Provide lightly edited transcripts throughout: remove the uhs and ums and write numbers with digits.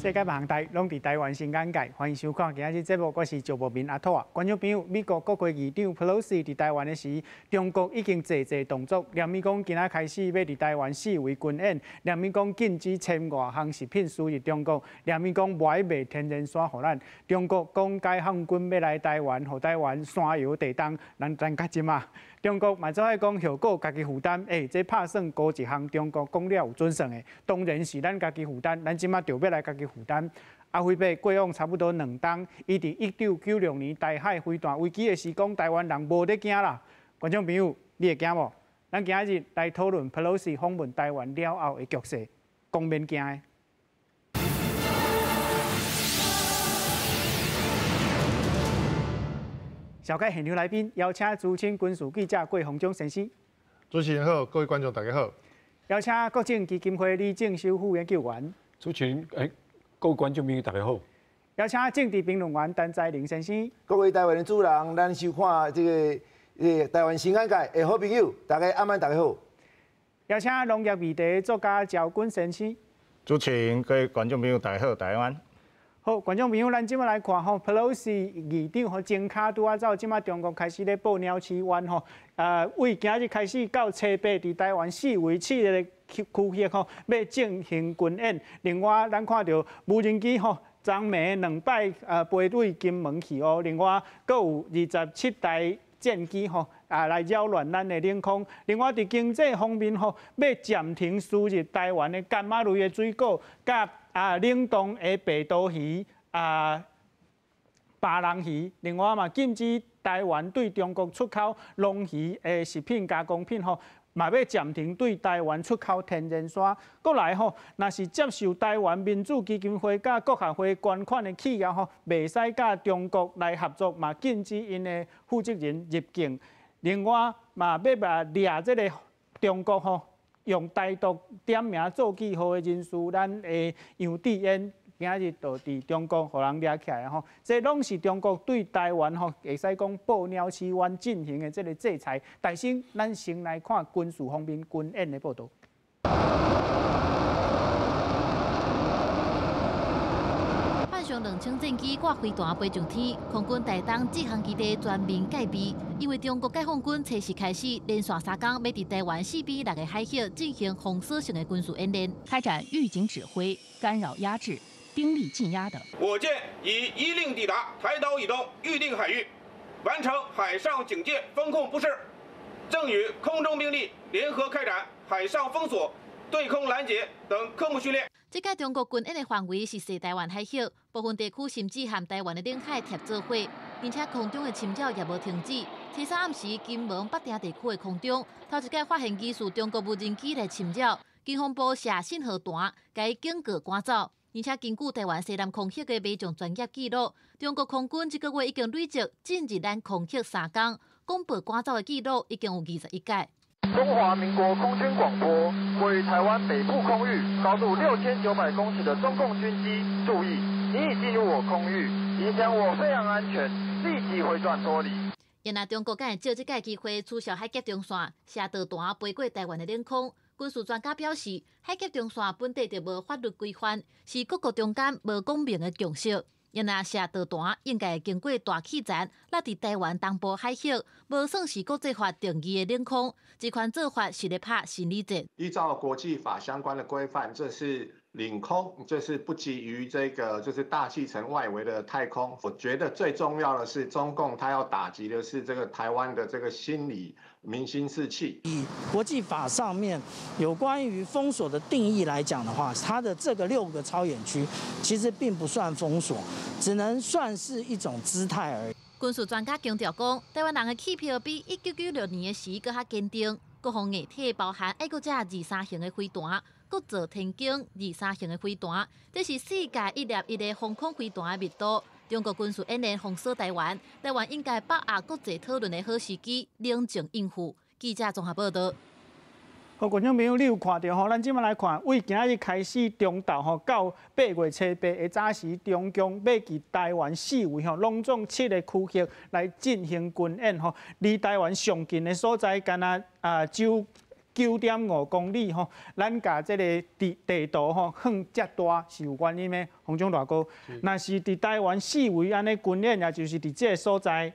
世界各地攏佇台灣新眼界，歡迎收看今仔日節目，我是趙博民阿兔仔。觀眾朋友，美國國會議長佩洛西佇台灣的時，中國已經濟濟動作，連伊講今仔開始欲佇台灣四圍軍演，連伊講禁止千外項食品輸入中國，連伊講無愛賣天然紲予咱。中國講解放軍欲來台灣，予台灣山搖地動，咱等較這馬。中國嘛做愛講後果家己負擔，欸，這拍算高一項，中國講了有準算的，當然是咱家己負擔，咱這馬就欲來家己負擔。阿輝伯過往差不多兩冬，伊佇1996年台海飛彈危機的時，講台灣人無咧驚啦。觀眾朋友，你會驚無？咱今仔日來討論佩洛西訪問台灣了後的局勢，講免驚的。紹介現場來賓，邀請資深軍事記者郭鴻忠先生。主持人好，各位觀眾大家好。邀請國政基金會李正修副研究員。主持人，欸，各位觀眾朋友大家好。邀請政治評論員陳才靈先生。各位台灣的主人，咱收看這個台灣新眼界的好朋友，大家暗暝大家好。邀請農業議題作家趙軍先生。主持人，各位觀眾朋友大家好，台灣。好，觀眾朋友，咱這馬來看吼，佩洛西議長予前跤拄仔走，這馬中國開始咧報鳥鼠灣吼，為今日開始到初八佇台灣四圍七个區域吼，欲進行軍演。另外，咱看著無人機吼，昨暝兩擺飛對金門去哦。另外，閣有27台戰機吼來擾亂咱的領空。另外，佇經濟方面吼，欲暫停輸入台灣的柑仔類的水果，佮冷凍的白刀魚、巴郎魚，另外嘛禁止台灣對中國出口龍魚的食品加工品吼，嘛欲暫停對台灣出口天然紲。閣來吼，若是接受台灣民主基金會佮國合會捐款的企業吼，袂使佮中國來合作，嘛禁止𪜶的負責人入境。另外嘛欲來掠這个中國吼，用台獨點名做記號的人士，咱的楊智恩今仔日就佇中國予人掠起來吼，這攏是中國對台灣吼，會使講報鳥鼠灣進行的這个制裁。但是，咱先來看軍事方面軍演的報導。漢上2000戰機掛飛彈飛上天，空軍台東志航基地全面戒備，因為中國解放軍初四開始連續3天，欲佇台灣四邊6个海域進行封鎖性的軍事演練，開展預警指揮、干擾壓制、兵力鎮壓等。我艦已依令抵達台島以東預定海域，完成海上警戒封控布勢，正與空中兵力聯合開展海上封鎖、對空攔截等科目訓練。這屆中國軍演的範圍是西台灣海域，部分地區甚至和台灣的領海貼做伙，而且空中的侵擾也無停止。初三暗時，金門北碇地區的空中，頭一擺發現疑似中國無人機來侵擾，軍方部射信號彈，共伊警告趕走。而且根據台灣西南空域的民眾專業記錄，中國空軍這個月已經累積進入咱空域3工，廣播趕走的記錄已經有21屆。中華民國空軍廣播，位於台灣北部空域，高度6900公尺的中共軍機，注意，你已進入我空域，影響我飛航安全，立即回轉脫離。然而，中國敢會藉這個機會取消海峽中線，射導彈飛過台灣的領空。軍事專家表示，海峽中線本底就無法律規範，是各國中間無公平的共識。因若射導彈應該會經過大氣層，落佇台灣東部海域，無算是國際法定義的領空。這款做法是咧拍心理戰。依照國際法相關的規範，這是領空，這是不及於這個就是大氣層外圍的太空。我覺得最重要的是，中共他要打擊的是這個台灣的這個心理民心士氣。以國際法上面有關於封鎖的定義來講的話，它的這個6個超演區其實並不算封鎖，只能算是一種姿態而已。軍事專家強調講，台灣人的氣魄比1996年的時閣較堅定。國防硬體包含愛國者23型的飛彈，國造天弓23型的飛彈，這是世界一粒一个防空飛彈的密度。中國軍事演練封鎖台灣，台灣應該把握國際討論的好時機，冷靜應付。記者綜合報道。好，觀眾朋友，你有看著吼？咱這馬來看，為今仔日開始中晝吼到8月初8的早時，中共欲佇台灣四圍吼，攏總7个區域來進行軍演吼。離台灣上近的所在，敢若只有9.5公里吼，咱共這个地圖吼放遮大是有原因的。洪總大哥，若是佇台灣四圍按呢軍演，也就是佇這个所在，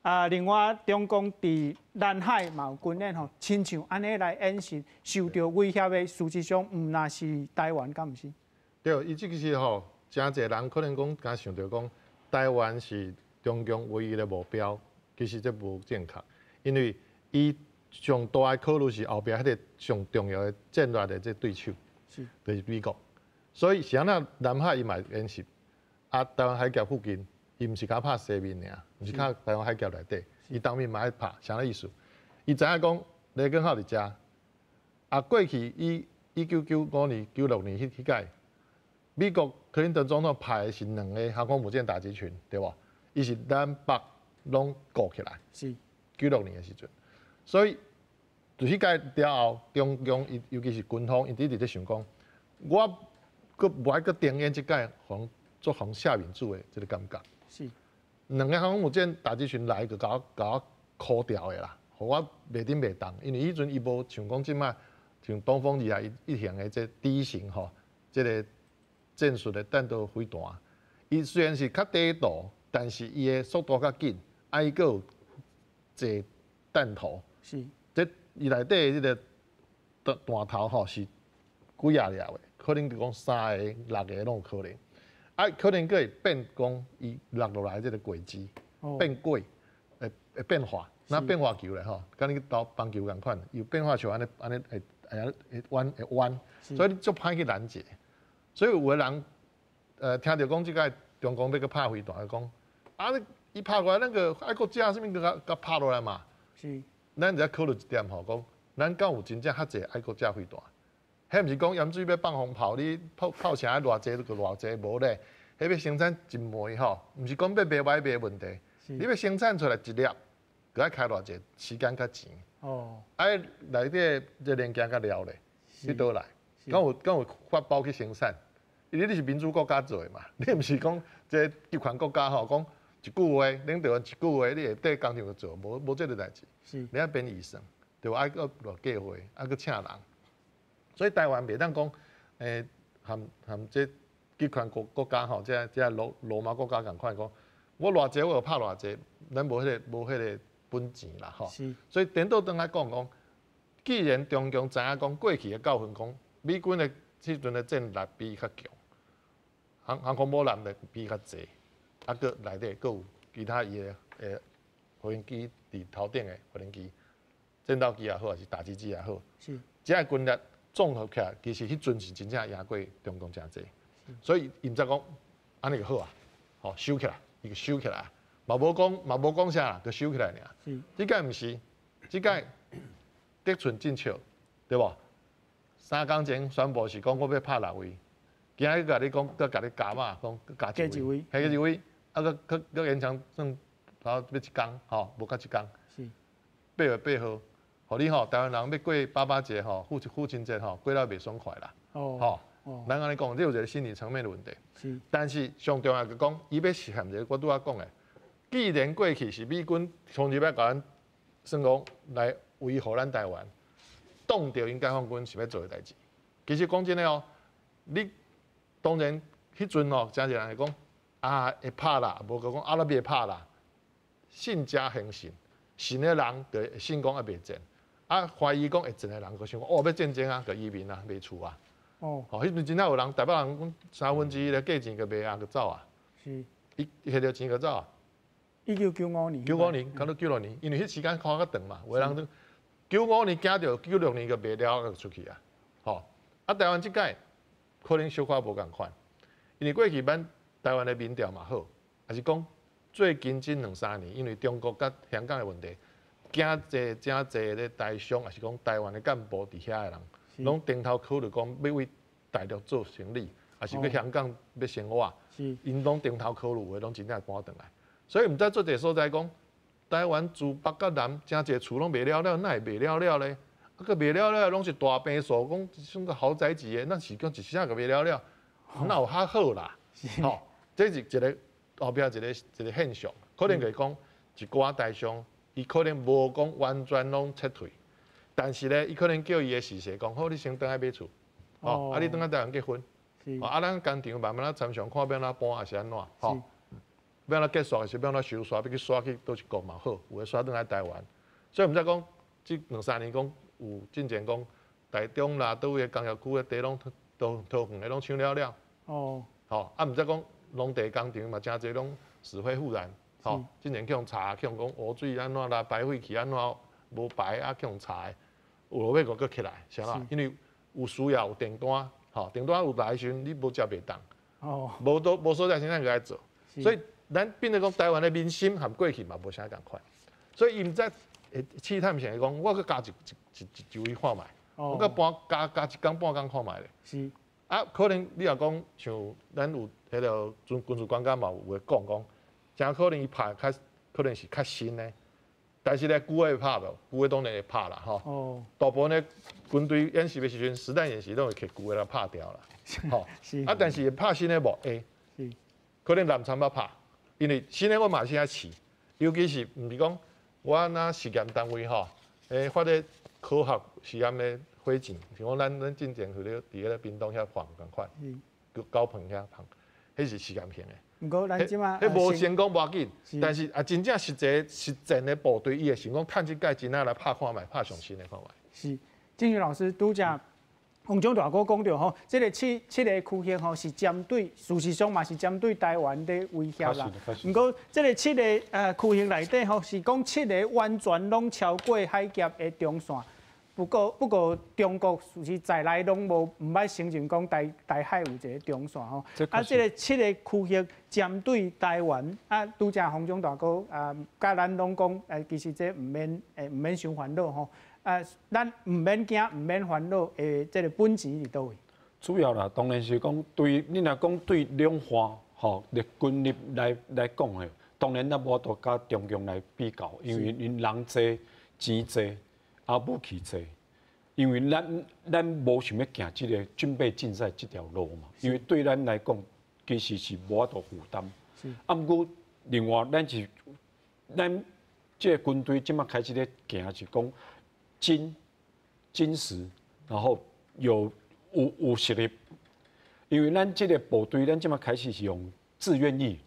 啊，另外中共佇南海嘛有軍演吼，親像按呢來演習，受著威脅的，事實上毋若是台灣，敢毋是？對，伊這個是吼，誠濟人可能講，敢想著講，台灣是中共唯一的目標，其實這無正確，因為伊上大的考慮是後壁彼个上重要的戰略的這對手，就是美國。所以是按怎南海伊嘛演習，啊，台灣海峽附近，伊毋是敢拍西面爾，毋是敲台灣海峽內底，伊當面嘛愛拍，啥意思？伊知影講雷根號佇遮，啊，過去伊1995年、96年彼屆，美國克林頓總統派的是兩个航空母艦打擊群，對無？伊是南北攏顧起來，96年的時陣，所以就彼屆了後，中共伊尤其是軍方，伊一直咧想講，我閣無愛閣重演這屆，予做予下面子的這个感覺。兩个航空母艦打擊群來，就共我箍掉的啦，予我袂振袂動，因為彼陣伊無像講這擺像東風二號一型的這 D 型吼，這个戰術的彈道飛彈，伊雖然是較短途，但是伊的速度較緊，啊，伊閣有坐彈頭，這伊內底這个彈頭吼是幾仔粒的，可能就講三個、六个攏有可能，啊，可能閣會變講伊落落來這个軌跡變軌，會變化，若變化球咧吼，佮你投棒球仝款，有變化球按呢按呢會會會彎會彎，所以你足歹去攔截。所以有的人，聽著講這個中共欲閣拍飛彈，講啊，伊拍過來，咱個愛國者啥物閣共拍落來嘛？咱只考慮一點吼，講咱敢有真正較濟愛國者飛彈？彼毋是講鹽水欲放風炮，你炮炮聲愛偌濟就偌濟，無咧。彼欲生產一枚吼，毋是講欲賣歹賣的問題。你欲生產出來一粒，閣愛開偌濟時間佮錢。啊，內底這零件佮料咧，去佗來？敢有法寶去生產？因為你是民主國家做的嘛，你毋是講這極權國家吼，講一句話，領導人一句話，你會綴工廠去做，無這个代誌。你愛編預算，對無？愛閣落計劃，愛閣請人。所以台灣袂當講，含這極權國家吼，這羅馬國家仝款講，我偌濟我就拍偌濟，咱無彼个本錢啦吼。所以顛倒轉來講講，既然中共知影講過去的教訓，講美軍的彼陣的戰力比伊較強，航空母艦的比伊較濟，啊，閣內底閣有其他伊的飛行機佇頭頂的飛行機、戰鬥機也好，還是打擊機也好，這个軍力綜合起來，其實彼陣是真正贏過中共誠濟，所以伊毋知講按呢就好啊，吼收起來，伊就收起來，嘛無講啥啦，就收起來爾。這擺毋是，這擺得寸進尺，對無？3工前宣布是講我欲拍六位，今日共你講，閣共你加碼，講閣加一位，加一位，啊，閣延長算頭欲一工，吼，無到一工。8月8號，予你吼，台灣人欲過爸爸節吼，父親節吼，過了袂爽快啦。吼，咱按呢講，這有一个心理層面的問題。但是上重要就講，伊欲實現一个我拄仔講的，既然過去是美軍從入來共咱算講來維護咱台灣，擋著𪜶解放軍是欲做的代誌。其實講真的哦，你當然彼陣哦，誠濟人會講啊會拍啦，無閣講啊咱袂拍啦。信者恆信，信的人就會信講啊袂戰，啊懷疑講會戰的人就想講哦欲戰爭啊，就移民啊，賣厝啊。吼，彼陣真正有人台北人講1/3的價錢就賣啊，就走啊。伊摕著錢就走啊。1995年。 95年，敢若96年，因為彼時間看較長嘛，有的人九五年驚著，96年就賣了就出去啊。吼，啊台灣這擺可能小可無仝款，因為過去咱台灣的民調嘛好，抑是講最近這兩三年，因為中國佮香港的問題，誠濟誠濟咧台商，抑是講台灣的幹部佇遐的人，攏定頭考慮講欲為大陸做生理，抑是去香港欲生活，𪜶攏定頭考慮的，攏真正搬轉來。所以毋知足濟所在講，台灣自北到南，誠濟厝攏賣了了，哪會賣了了咧？啊，閣賣了了，攏是大平數，講像個豪宅級的，那是講一聲就賣了了，哪有較好啦？吼，這是一个後壁一個現象，可能就是講一寡台商，伊可能無講完全攏撤退，但是咧，伊可能叫伊的侍婿講，好，你先轉來買厝，哦，啊，你轉來台灣結婚，啊，咱工廠慢慢仔參詳，看欲按怎搬，抑是按怎，吼，欲按怎結束，抑是欲按怎收煞，欲去徙去佗一國嘛好，有的徙轉來台灣。所以毋知講，這兩三年講有進前講，台中啦，佗位的工業區的地攏桃桃園的攏搶了了。吼，啊，毋知講農地工廠嘛，誠濟攏死灰復燃。吼，之前去予查，去予講污水按怎啦，排廢氣按怎無排啊，去予查的，有落尾閣閣起來，是啦，因為有需要有訂單，吼，訂單有來的時陣，你無接袂動，無都無所在生產閣來做，所以咱變做講台灣的民心和過去嘛無啥仝款，所以伊毋知會試探性的講，我閣加一一一一位看覓，我閣半加加一工半工看覓咧。啊，可能你若講像咱有彼个軍軍事專家嘛有會講講，誠可能伊拍較可能是較新的，但是咧舊的會拍無？舊的當然會拍啦，吼。大部分的軍隊演習的時陣，實彈演習攏會摕舊的來拍掉啦，吼。啊，但是會拍新的無會。可能南參捌拍，因為新的我嘛是愛試，尤其是毋是講我若實驗單位吼，發咧科學實驗的火箭，像講咱進前去咧佇彼个屏東遐放仝款，高屏遐放，彼是實驗性的。毋過咱這馬，彼無成功無要緊，但是啊，真正實際實戰的部隊，伊會想講趁這擺真仔來拍看覓，拍上新的看覓。是，正宇老師拄才洪總大哥講著吼，這个七七个區域吼是針對，事實上嘛是針對台灣的威脅啦。毋過這个七个區域內底吼，是講七个完全攏超過海峽的中線。不過，中國是在來攏無毋捌承認講台台海有一个中線吼。啊，這个七个區域針對台灣，啊，拄才洪總大哥啊，佮咱攏講，其實這毋免毋免傷煩惱吼。啊，咱毋免驚，毋免煩惱，這个本錢佇佗位？主要啦，當然是講對你若講對兩岸吼的軍力來來講的，當然咱無法度佮中共來比較，因為𪜶人濟錢濟，啊武器濟。因為咱咱無想欲行這个軍備競賽這條路嘛，因為對咱來講，其實是無法度負擔。啊，毋過另外，咱是咱這个軍隊這馬開始咧行是講精精實，然後有有有實力。因為咱這个部隊，咱這馬開始是用志願役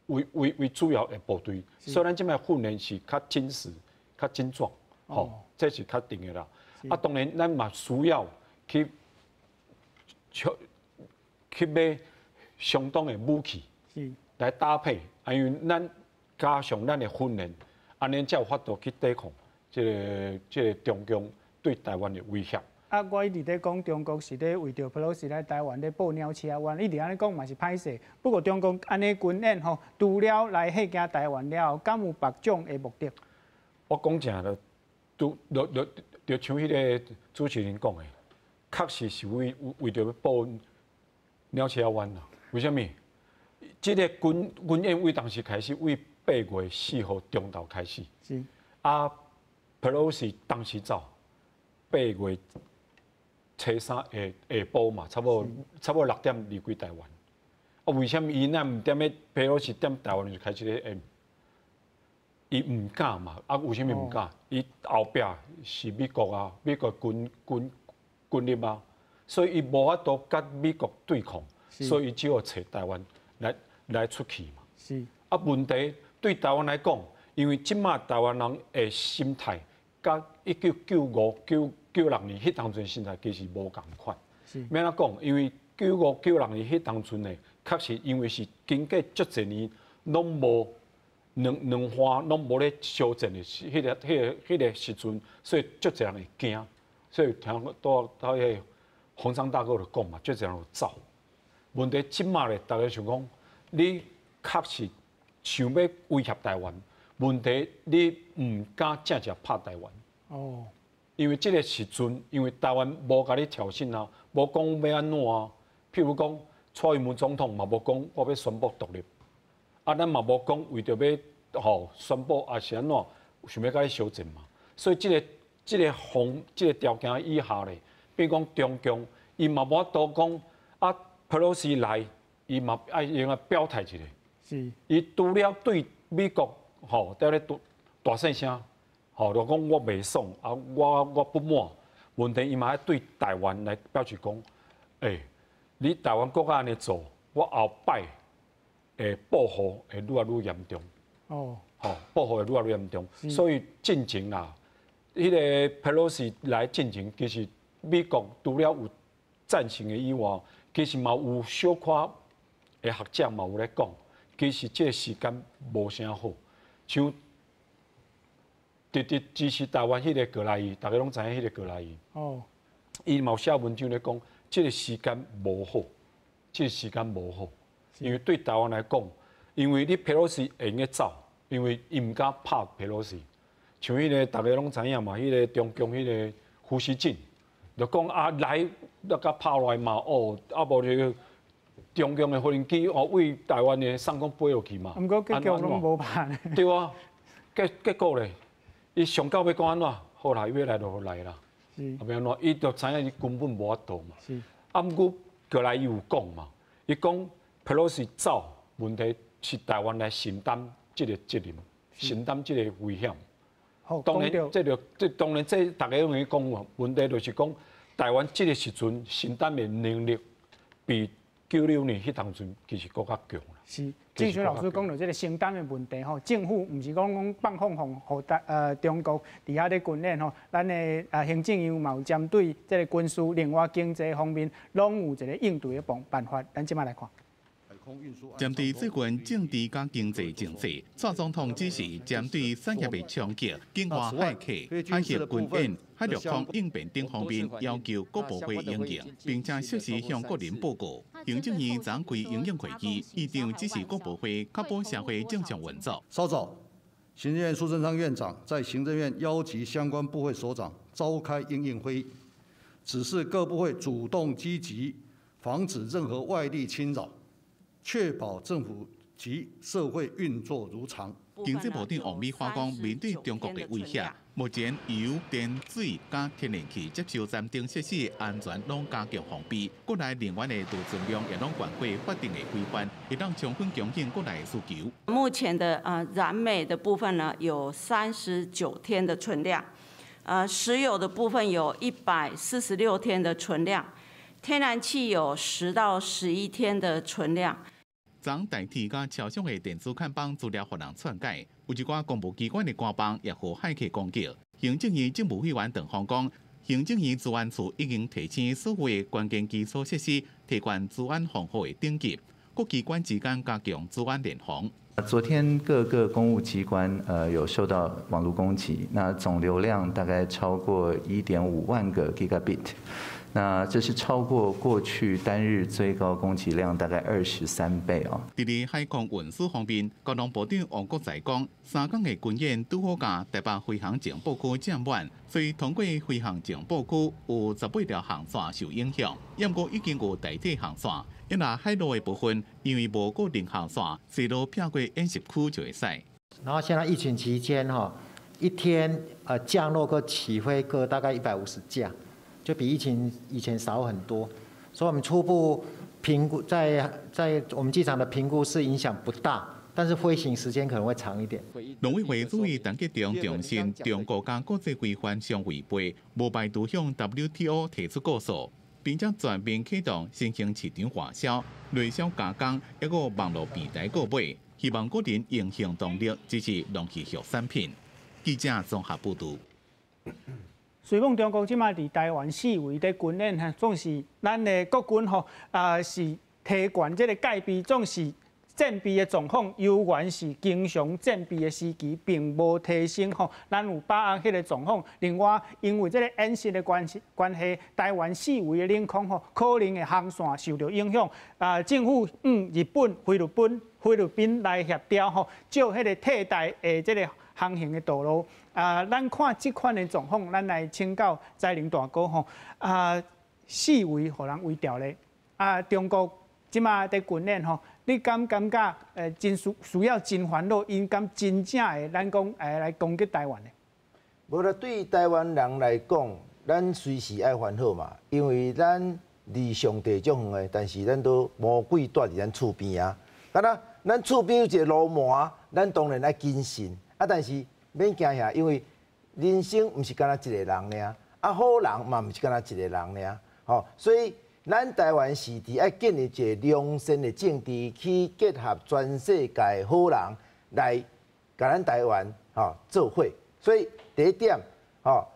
為為為主要的部隊，所以咱這馬訓練是較精實、較精壯，吼，這是確定的啦。啊，當然，咱嘛需要去去買相當的武器來搭配，啊，因為咱加上咱的訓練，按呢才有法度去抵抗這个這个中共對台灣的威脅。啊，我一直咧講中國是咧為著佩洛西來台灣咧布鳥車灣，一直按呢講嘛是歹勢。不過中國按呢軍演吼，除了來嚇驚台灣了後，敢有別種的目的？我講正的，都就就就像彼个主持人講的，確實是為為著欲布鳥車灣啦。為啥物？這个軍軍演為當時開始，為8月4號中晝開始。啊，佩洛西當時走，8月初三下下晡嘛，差不多差不多6點離開台灣。啊，為啥物伊若毋踮咧佩洛西踮台灣就開始咧演？伊毋敢嘛？啊，為啥物毋敢？伊後壁是美國啊，美國軍軍軍力啊，所以伊無法度佮美國對抗，所以伊只好揣台灣來來出氣嘛。啊，問題對台灣來講，因為這馬台灣人的心態，佮1995、996年彼當陣心態其實無仝款。欲按怎講？因為95、96年彼當陣呢，確實因為是經過足濟年攏無兩兩岸攏無咧相戰的彼个彼个彼个時陣，所以足濟人會驚。所以聽拄仔彼个洪昌大哥就講嘛，足濟人有走。問題這馬咧，逐家想講，你確實想欲威脅台灣，問題你毋敢正正拍台灣。因為這个時陣，因為台灣無共你挑釁啊，無講欲按怎啊。譬如講，蔡英文總統嘛無講我欲宣布獨立，啊，咱嘛無講為著欲吼宣布抑是按怎，想欲共你相戰嘛。所以這个這个風這个條件以下咧，變講中共伊嘛無法度講啊，佩洛西來，伊嘛愛用來表態一下。伊除了對美國吼佇咧大大細聲，吼，就講我袂爽啊，我不滿，問題伊嘛愛對台灣來表示講，你台灣閣按呢做，我後擺會報復會愈來愈嚴重。哦，吼，報復會愈來愈嚴重。所以進前啦，彼个佩洛西來進前，其實美國除了有贊成的以外，其實嘛有小可的學者嘛有咧講，其實這個時間無啥好，像直直支持台灣彼个葛萊儀，大家攏知影彼个葛萊儀。哦，伊嘛有寫文章咧講，這個時間無好，這個時間無好，因為對台灣來講，因為你佩洛西會用得走，因為伊毋敢拍佩洛西。像彼个大家攏知影嘛，彼个中共彼个胡錫進，就講啊來，那共拍落來嘛，哦，啊無就中共的飛行機哦，對台灣的上空飛落去嘛。毋過結局攏無拍。對啊，結果咧，伊上到尾講按怎？好啦，伊欲來就來啦。是。啊，欲按怎？伊就知影伊根本無法度嘛。是。啊，毋過過來伊有講嘛，伊講佩洛西走，問題是台灣來承擔這個責任，承擔這個危險。當然，這就這當然這大家攏會講，問題就是講台灣這個時陣承擔的能力比96年彼當陣其實閣較強啦。是，正學老師講到這個承擔的問題吼，政府毋是講講放放放，予台中國佇遐咧軍演吼，咱的行政院嘛有針對這個軍事、另外經濟方面，攏有一個應對的辦法。咱這擺來看。針對最近政治佮經濟情勢，蔡總統指示針對產業的衝擊、境外駭客、海峽軍演、海陸空應變等方面，要求各部會應應，並且適時向國人報告。行政院昨開因應會議，院長指示各部會確保社會正常運作。稍早，行政院蘇貞昌院長在行政院邀集相關部會首長召開因應會議，指示各部會主動積極，防止任何外力侵擾。確保政府及社會運作如常。經濟部長王美花講，面對中國的威脅，目前油、電、水佮天然氣接收站等設施安全攏加強防備，國內能源的儲存量也攏懸過法定的規範，會當充分供應國內的需求。目前的燃煤的部分呢，有39天的存量，石油的部分有146天的存量，天然氣有10到11天的存量。昨台鐵佮超商的電子看板資料予人篡改，有一寡公務機關的官網也予駭客攻擊。行政院政務委員鄧峰講，行政院資安處已經提升所有的關鍵基礎設施，提懸資安防護的等級，各機關之間加強資安聯防。昨天各個公務機關有受到網路攻擊，那總流量大概超過1.5萬個 gigabit。那這是超過過去單日最高攻擊量大概23倍哦。佇咧海空運輸方面，國防部長王國材講，3工的軍演拄好共台北飛航情報區佔滿，所以通過飛航情報區有18條航線受影響，毋過已經有代替航線。因為海陸的部分，因為無固定航線，隨路飄過演習區就會使。然後現在疫情期間，哈，一天降落個起飛各大概150架。就比疫情以前少很多，所以我們初步評估在我們機場的評估是影響不大，但是飛行時間可能會長一點。農委會主委陳吉仲重申，中國佮國際規範相違背，無排除向 WTO 提出告訴，並且全面啟動新興市場外銷、內銷加工，抑閣網路平台購買，希望國人用行動力支持農漁畜產品。記者綜合報導。雖講中國這擺佇台灣四圍佇軍演，哈，總是咱的國軍吼啊是提懸這個戒備，總是戰備的狀況，猶原是經常戰備的時期，並無提升吼。咱有把握彼個狀況。另外，因為這個演習的關係，台灣四圍的領空吼，可能的航線受著影響。啊，政府與日本、菲律賓來協調吼，借彼個替代的這個航行的道路。啊，咱看這款的狀況，咱來請教財玲大哥吼。啊，四圍予人圍牢咧。啊，中國這擺佇軍演吼，你敢感覺真需要真煩惱？𪜶敢真正會咱講來攻擊台灣呢？無啦，對台灣人來講，咱隨時愛煩惱嘛，因為咱離上帝足遠的，但是咱都魔鬼蹛佇咱厝邊啊。敢若咱厝邊有一個鱸鰻，咱當然愛謹慎啊，但是免驚嚇，因為人生毋是干焦一个人爾，啊好人嘛毋是干焦一個人爾，吼，所以咱台灣是佇愛建立一個良善的政治，去結合全世界好人來共咱台灣吼做伙。所以第一點，吼，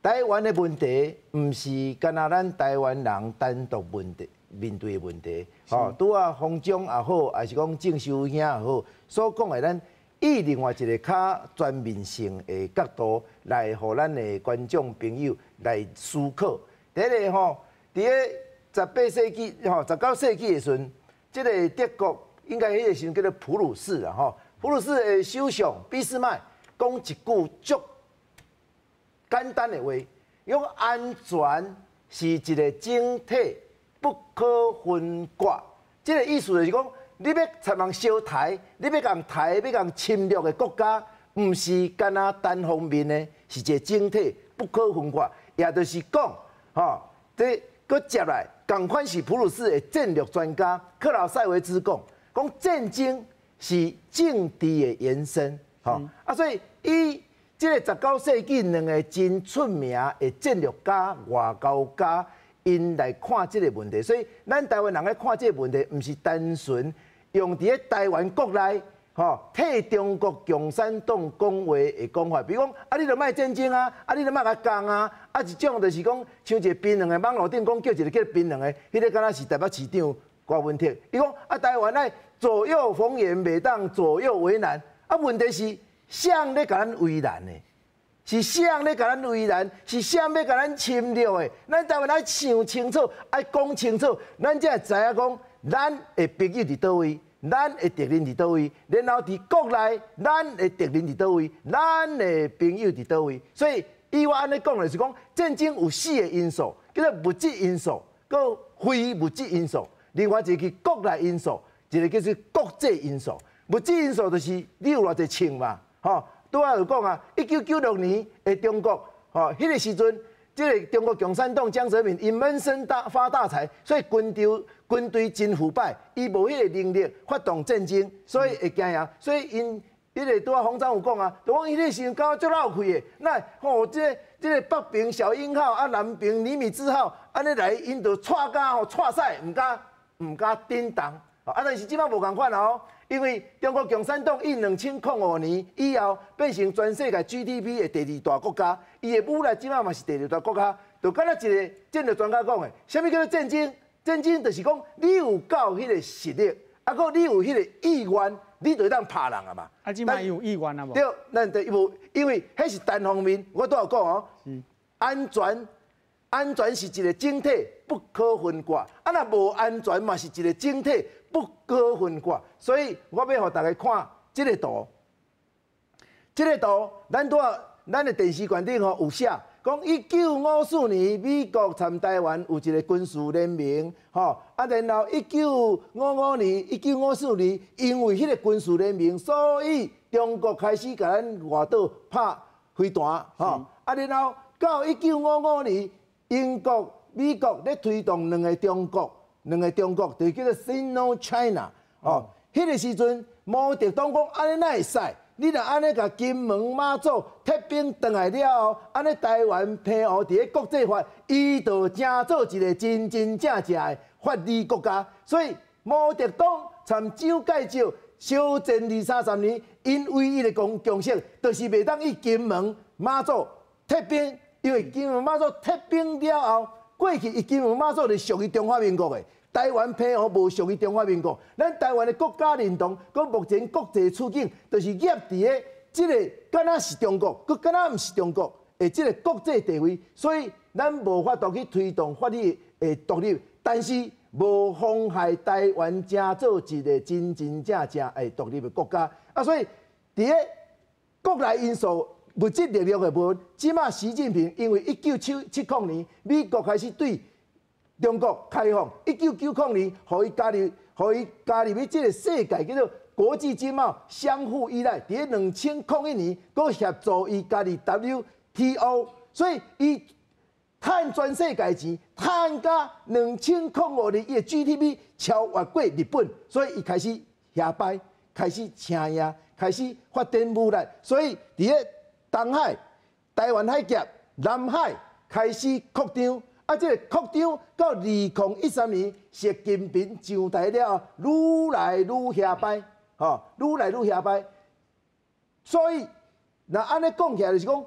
台灣的問題毋是干焦咱台灣人單獨問題面對的問題，吼，拄仔方總也好，抑是講正修兄也好，所講的咱。以另外一個較全面性的角度來，予咱的觀眾朋友來思考。第一个吼，佇咧18世紀吼，19世紀的時陣，這个德國應該彼个時陣叫做普魯士啦吼。普魯士的首相俾斯麥講一句足簡單的話，講安全是一個整體，不可分割。這个意思就是講。你欲插人相刣，你欲共刣，欲共侵略的國家，毋是干焦單方面的，是一個整體，不可分割。也就是講，吼，這閣接來，仝款是普魯士的戰略專家克勞塞維茲講，講戰爭是政治的延伸，吼啊，所以以這个19世紀兩个真出名的戰略家、外交家，𪜶來看這個問題，所以咱台灣人咧看這个問題，毋是單純。用佇咧台灣國內，吼替中國共產黨講話的講法，比如講，啊，你著莫戰爭啊，啊，你著莫共共啊，啊，一種就是講，像一个檳榔的網路頂講叫一个叫檳榔的，彼個敢若是台北市長郭文鐵，伊講啊，台灣愛左右逢源，袂當左右為難，啊，問題是誰咧共咱為難的？是誰咧共咱為難？是誰欲共咱侵略的？咱台灣愛想清楚，愛講清楚，咱才會知影講。咱的朋友佇佗位，咱的敵人佇佗位，然後佇國內，咱的敵人佇佗位，咱的朋友佇佗位。所以以我按呢講，就是講戰爭有四个因素，叫做物質因素，閣非物質因素，另外一个叫國內因素，一个叫做國際因素。物質因素就是你有偌濟槍嘛，吼。拄仔有講啊，1996年的中國，吼，彼个時陣，這个中國共產黨江澤民𪜶悶聲大發大財，所以軍隊軍隊真腐敗，伊無彼個能力發動戰爭，所以會驚贏。所以𪜶彼个拄仔方總有講啊，就講彼个時陣感覺足落氣的，那吼這个這个北爿小鷹號啊，南爿尼米茲號，按呢來，𪜶就掣甲吼掣屎，毋敢毋敢振動。啊，但是這擺無仝款哦，因為中國共產黨以2005年以後變成全世界 GDP 的第二大國家，伊的武力這擺嘛是第二大國家，就敢若一个戰略專家講的，啥物叫做戰爭？戰爭就是講你有夠彼个實力，啊，閣你有彼个意願，你就會當拍人啊嘛。啊，這擺有意願啊無？對，咱就無，因為彼是單方面。我拄仔有講哦，安全，安全是一个整體，不可分割。啊，若無安全嘛是一个整體，不可分割。所以我欲予大家看這个圖，這个圖，咱拄仔咱的電視館頂吼有寫。講1954年，美國參台灣有一个軍事聯盟，吼啊，然後1955年、1954年，因為彼个軍事聯盟，所以中國開始共咱外島拍飛彈，吼啊，然後到1955年，英國、美國咧推動兩个中國，兩个中國就叫做 Sino China，吼，彼个時陣毛澤東講按呢哪會使？你若按呢共金門馬祖撤兵轉來了後，按呢台灣澎湖佇咧國際法，伊就成做一个真真正正的法理國家。所以毛澤東參蔣介石小戰二三十年，𪜶唯一的共共識，就是袂當以金門馬祖撤兵，因為金門馬祖撤兵了後，過去伊金門馬祖是屬於中華民國的。台灣澎湖無屬於中華民國，咱台灣的國家認同，閣目前國際處境，就是夾佇咧這个敢若是中國，閣敢若毋是中國的這个國際地位，所以咱無法度去推動法理的獨立，但是無妨害台灣成做一个真真正正的獨立的國家。啊，所以佇咧國內因素、物質力量的部分，這擺習近平因為1970年美國開始對中國開放，1990年，予伊加入，予伊加入去這个世界叫做國際經貿相互依賴。佇咧2001年，閣協助伊加入 WTO，所以伊趁全世界錢，趁甲2005年，伊的 GDP 超越過日本，所以伊開始遐擺，開始請贏，開始發展武力。所以佇咧東海，台灣海峽、南海開始擴張，啊，這个擴張到2013年，習近平上台了後，愈來愈遐歹，吼，愈來愈遐歹。所以，若按呢講起來，就是講，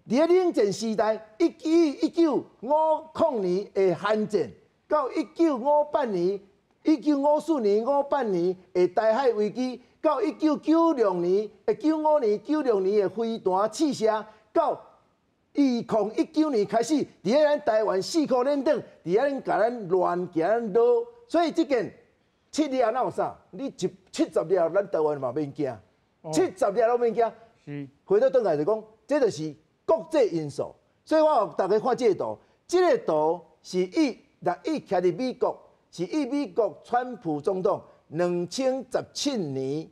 佇咧冷戰時代，1950年的韓戰，到1958年、1954年、58年的台海危機，到1996年、95年、96年的飛彈試射，到2019年開始，佇咧咱台灣四箍連轉，佇咧共咱亂行咱挼，所以這件七粒哪有啥？你一70粒，咱台灣嘛免驚，70粒攏免驚。回頭轉來就講，這就是國際因素。所以我予大家看這个圖，這个圖是伊，若伊徛佇美國，是伊美國川普總統2017年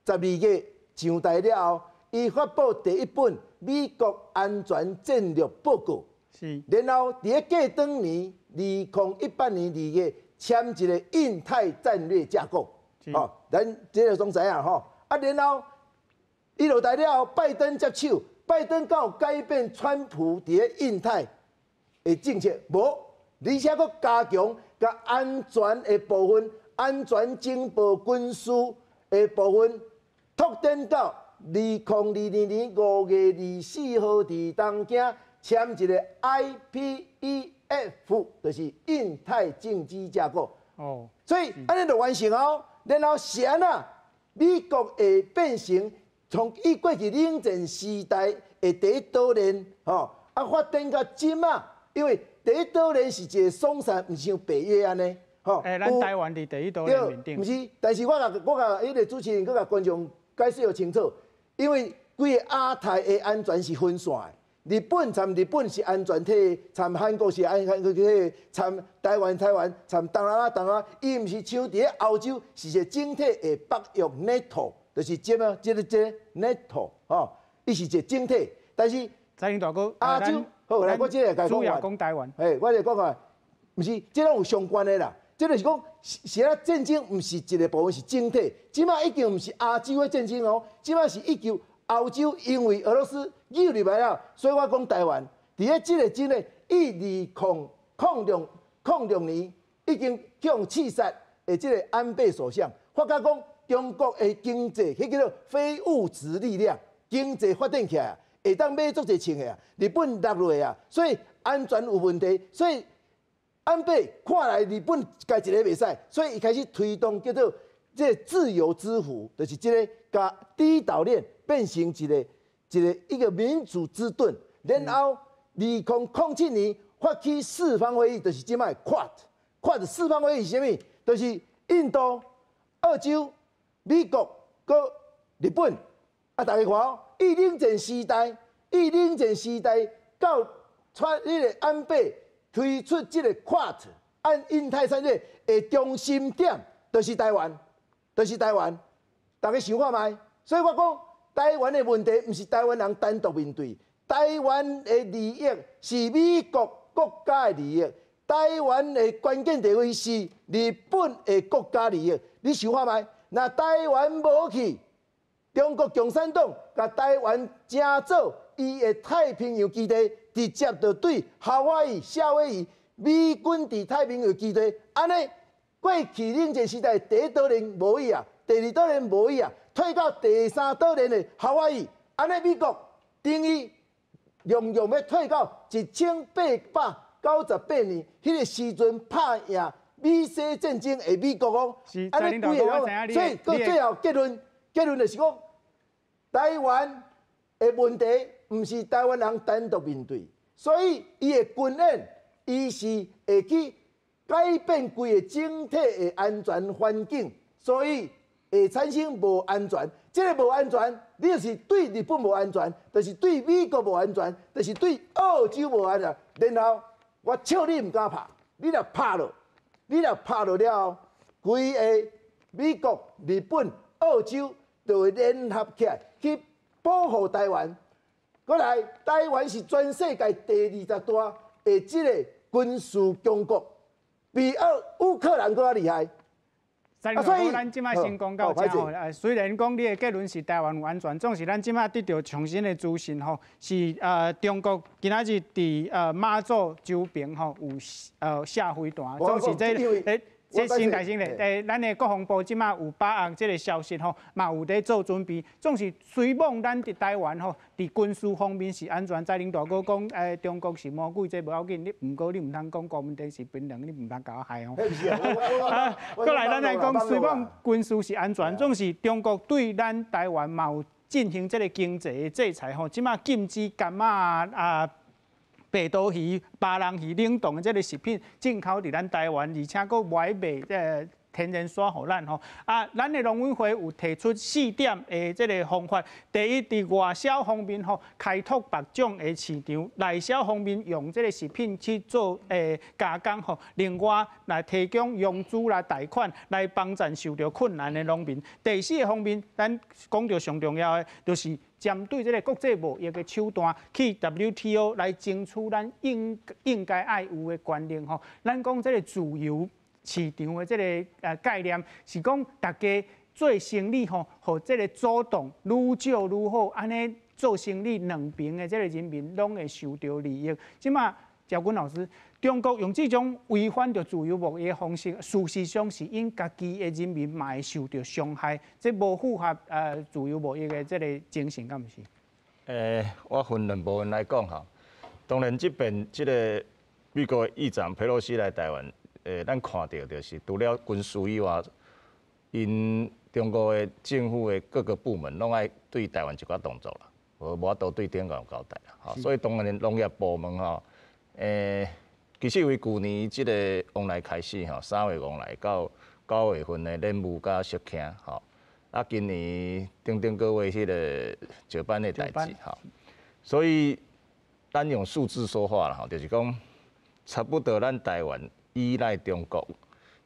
12月上台了後，伊發布第一本美國安全戰略報告。然後佇咧過當年2018年2月簽一个印太戰略架構。吼，咱這个攏知影吼。啊，然後伊落台了後，拜登接手，拜登敢有改變川普佇咧印太的政策？無，而且閣加強共安全的部分、安全情報、軍事的部分拓展到2022年5月24號佇東京簽一个 IPEF，就是印太政治架構。所以按呢就完成哦。然後是按怎？美國會變成從伊過去冷戰時代的第一島鏈，吼，啊發展到這馬，因為第一島鏈是一个鬆散，毋是像北約按呢，吼。欸，咱台灣佇第一島鏈面頂。毋是，但是我共彼个主持人，閣共觀眾解釋予清楚，因為規个亞太的安全是分散的，日本參日本是安全體，參韓國是安全體，參台灣台灣，參東南亞東南亞，伊毋是像佇咧歐洲是一个整體的北約 NATO，就是這個這个這个 NATO 吼，伊是一个整體，但是財經大哥，亞洲好來，我這个共主要講台灣，嘿，我來講看，毋是，這攏有相關的啦。這就是講，是啊，戰爭毋是一个部分，是整體。這馬已經毋是亞洲的戰爭哦，這馬是已經歐洲因為俄羅斯入入來了，所以我講台灣佇咧這个真的，伊2006年已經去予刺殺的這个安倍首相，發覺講中國的經濟，彼叫做非物質力量，經濟發展起來，會當買足濟槍的啊，日本落落啊，所以安全有問題，所以安倍看來日本家一个袂使，所以伊開始推動叫做這个自由之弧，就是這个共第一島鏈變成一個民主之盾，然後2007年發起四方會議，就是這擺 Quad，Quad 四方會議是啥物？就是印度、澳洲、美國、閣日本。啊，大家看哦，伊冷戰時代，伊冷戰時代到川彼个安倍推出這个 Quad 按印太戰略的中心點，就是台灣，就是台灣。大家想看覓？所以我講台灣的問題，毋是台灣人單獨面對，台灣的利益是美國國家的利益，台灣的關鍵地位是日本的國家利益。你想看覓？若台灣無去，中國共產黨共台灣成做伊的太平洋基地，直接就對夏威夷、夏威夷美軍佇太平洋基地，按呢過去冷戰時代第一島鏈無去啊，第二島鏈無去啊，退到第三島鏈的夏威夷，按呢美國等於樣樣欲退到1898年，彼个時陣拍贏美西戰爭的美國哦，按呢規个，所以閣最後結論，結論就是講，台灣的問題毋是台灣人單獨面對，所以伊的軍演，伊是會去改變規个整體的安全環境，所以會產生無安全。這个無安全，你就是對日本無安全，就是對美國無安全，就是對澳洲無安全。然後我笑你毋敢拍，你若拍落，你若拍落了後，規个美國、日本、澳洲就會聯合起來去保護台灣。過來，台灣是全世界第20大的這个軍事強國，比烏克蘭閣較厲害。啊，所以咱這擺先講到這吼，雖然講你的結論是台灣有安全，總是咱這擺得著上新的資訊吼，是中國今仔日佇馬祖周邊吼有射飛彈，總是這。這先來先來，咱的國防部這擺有把握這个消息吼，嘛有咧做準備。總是雖罔咱佇台灣吼，佇軍事方面是安全。在恁大哥講，中國是魔鬼，這無要緊。你毋過你毋通講高文帝是檳榔，你毋通共我害吼。啊，過來咱來講，雖罔軍事是安全，總是中國對咱台灣嘛有進行這个經濟的制裁吼。這擺禁止柑仔啊。白刀魚、巴郎魚冷凍的這个食品進口佇咱台灣，而且閣無愛賣這个天然刷予咱吼。啊，咱的農委會有提出四點的這个方法。第一，佇外銷方面吼，開拓別種的市場；內銷方面，用這个食品去做加工吼。另外，來提供融資來貸款，來幫助受著困難的農民。第四个方面，咱講著上重要的就是。針對這个國際貿易的手段，去 WTO 來爭取咱應應該愛有的權利吼。咱講這个自由市場的這个概念，是講大家做生意吼，予這个主動愈少愈好，按呢做生意兩邊的這个人民攏會受著利益。這馬趙軍老師，中國用這種違反著自由貿易的方式，事實上是𪜶家己的人民嘛會受著傷害，這無符合自由貿易的這个精神，敢毋是？我分兩部分來講吼。當然，這邊這个美國議長佩洛西來台灣，咱看著就是除了軍事以外，𪜶中國的政府的各個部門攏愛對台灣一寡動作啦，無法度對中國有交代啦。吼，所以當然農業部門吼，其實為舊年這个往來開始吼，3月往來到9月份的蓮霧佮石坑吼，啊，今年頂頂個月彼个石板的代誌吼，所以咱用數字說話啦吼，就是講差不多咱台灣依賴中國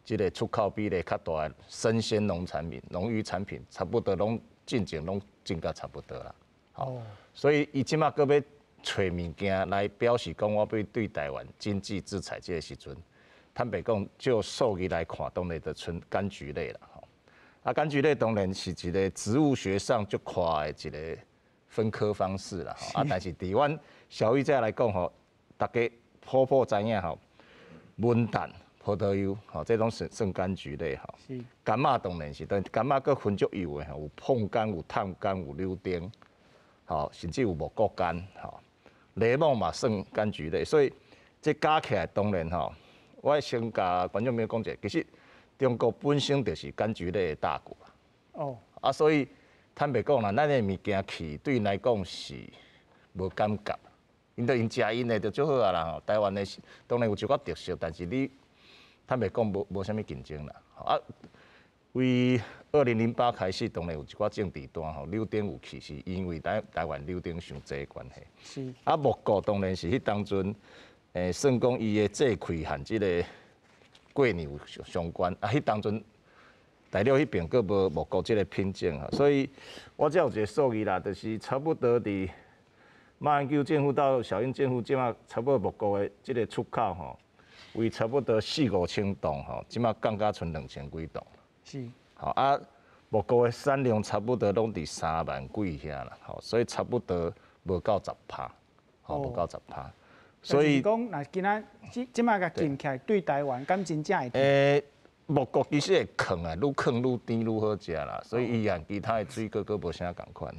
這个出口比例較大的生鮮農產品、農漁產品，差不多攏進前攏進甲差不多啦。哦，所以伊這馬閣欲揣物件來表示講，我欲對台灣經濟制裁這个時陣，坦白講，就數字來看，當然就賰柑橘類啦。吼，啊，柑橘類當然是一个植物學上足闊的一个分科方式啦。啊，但是佇阮消費者來講吼，大家普遍知影吼，文旦、葡萄柚，吼，這攏算算柑橘類吼。柑仔當然是，但柑仔閣分足幼的吼，有椪柑、有探柑、有柳丁，吼，甚至有茂谷柑，吼。檸檬嘛算柑橘類，所以這加起來當然吼，我先共觀眾朋友講一下，其實中國本身就是柑橘類的大國。哦。啊，所以坦白講啦，咱的物件去對𪜶來講是無感覺，𪜶就𪜶食𪜶的就足好啊啦吼。台灣的當然有一寡特色，但是你坦白講無無啥物競爭啦。啊，為2008開始，當然有一寡政治單吼，柳丁有去是因為台台灣柳丁傷濟的關係。啊，木谷當然是彼當陣，算講伊的這開和這个過年有相關。啊，彼當陣大陸彼邊閣無木谷這个品種吼，所以我這有一个數字啦，就是差不多佇馬英九政府到小英政府這馬差不多木谷的這个出口吼，為差不多四五千噸吼，這馬降甲賰2000幾噸。吼啊，木谷的產量差不多攏佇3萬幾遐啦，吼，所以差不多無夠十趴，吼，無夠十趴。所以講，若今仔這這馬共禁起來，對台灣敢真正會？木谷其實會囥啊，愈囥愈甜愈好食啦，所以伊和其他的水果閣無啥仝款。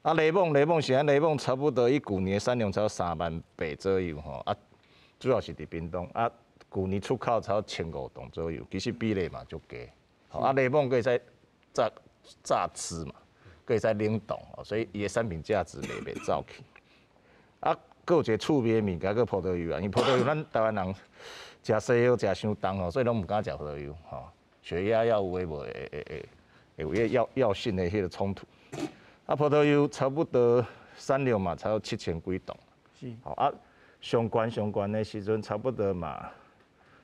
啊，檸檬檸檬是按檸檬差不多，伊舊年的產量差不多3萬8左右吼，啊，主要是佇屏東，啊，舊年出口差不多1500噸左右，其實比例嘛足低。啊，檸檬閣會使榨榨汁嘛，閣會使冷凍，所以伊的產品價值袂袂走去。啊，閣有一個趣味的物件，閣葡萄柚啊，因為葡萄柚咱台灣人食西藥食傷重吼，所以攏毋敢食葡萄柚吼，血壓藥有的無會會會會有彼個藥藥性的彼個衝突。啊，葡萄柚差不多產量嘛，差不多7000幾噸。吼啊，上懸上懸的時陣，差不多嘛，